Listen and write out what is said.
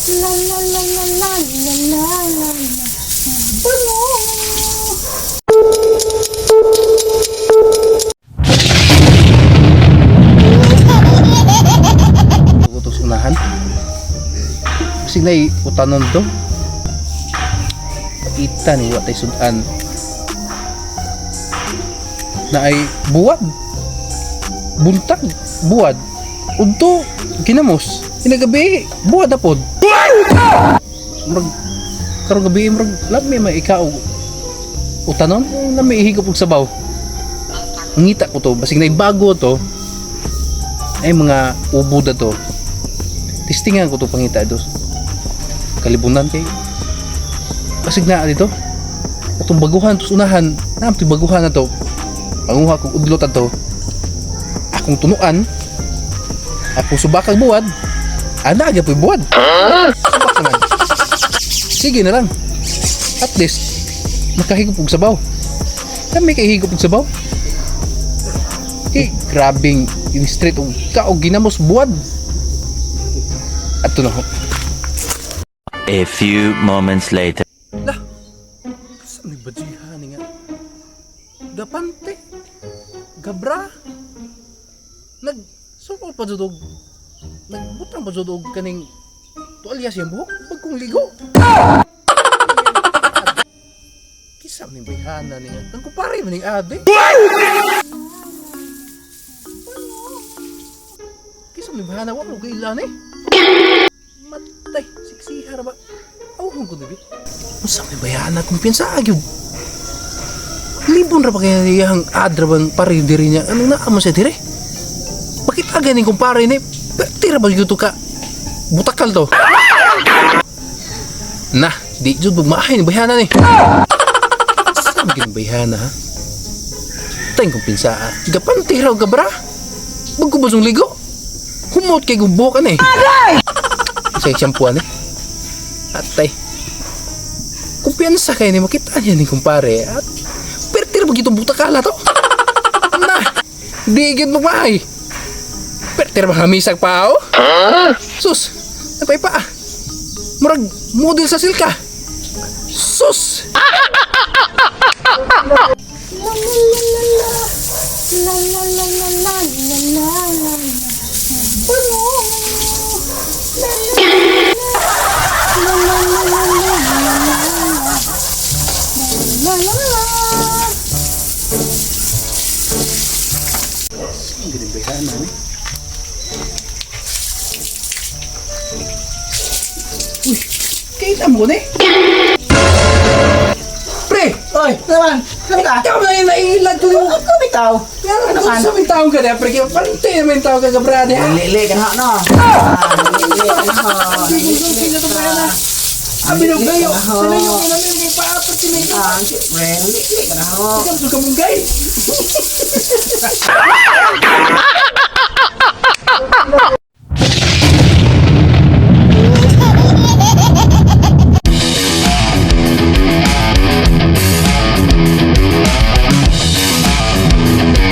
La la la la la la la la la. Bango! Utos unahan. Kasi na utanon to. Ita ni wa tay sudan. Na ay buwad. Buntag buwad. Udto ginamos. Inagabi buwad na pod. Murag karong gabi murag lami may ikaw utanon lami ihigop og sabaw. Ngita ko to basig na bago to ay mga ubo na to. Testingan ko to pangita dos. Kalibunan kay basig na dito. Atong baguhan tos unahan, naam to'y baguhan na to. Panguha kog udlot ato. Akong tunuan. Akong subakag buwad. Ana gyud po'y buwad. Subak naman. Sige na lang. At least makahigop og sabaw. Kami kay higop og sabaw. Kay grabing in street og kaog ginamos buwad. Ato na ho. A few moments later. Lah, sa may bajihan nga. Gapante. Gabra. Nag suko pa jud og nagbutang pa jud og kaning tuwalya siyang buhok bagkong ligo. Kisa man ning bayhana ni nga. Kang kumpare man ning ade. Kisa man ning bayhana wa mo kailan eh. Matay, siksiha ra ba? Awhon ko dibi. Unsa may bayana kumpiyansa gyud. Libon ra pa kaya iyang adra bang pare diri niya. Anong naa mo siya dire? Bakit aga ning kumpare ni? Perti ra ba gyud to ka? Butakal to. Na, di jud maahay ni bayana ni. Sa gyud bayana ha? Tayong kumpinsa ha. Gapante raw gabra. Bagko ba ligo? Humot kay gubukan eh. Sa shampoo eh. Atay. Kumpiyansa kayo ni makita niya ni kumpare. At pertir ba gitong butakala to? Na, di gid magmahay. Pertir ba hamisag pa oh? Sus, napay pa. Murag model sa silka. Sus! La la la la la. La la la la la la la la la. Bango! La la la la la la la la la la. La la la. Ang galing bayhana ni. Uy, kita mo ni? Pre! Oy, naman, ano ka? Ikaw na yung nailag ko yung... Ako bitaw. Ano man? Sa may taong ka na, pre. Kaya pante may taong ka kabrade, ha? Lili ka na no. Lili ka na ho. Hindi na to bayana. Abi na kayo. Sila yung inamin kay paapot sila ito. Ah, siyempre, lili ka na ho. Ikaw, suka mong gay.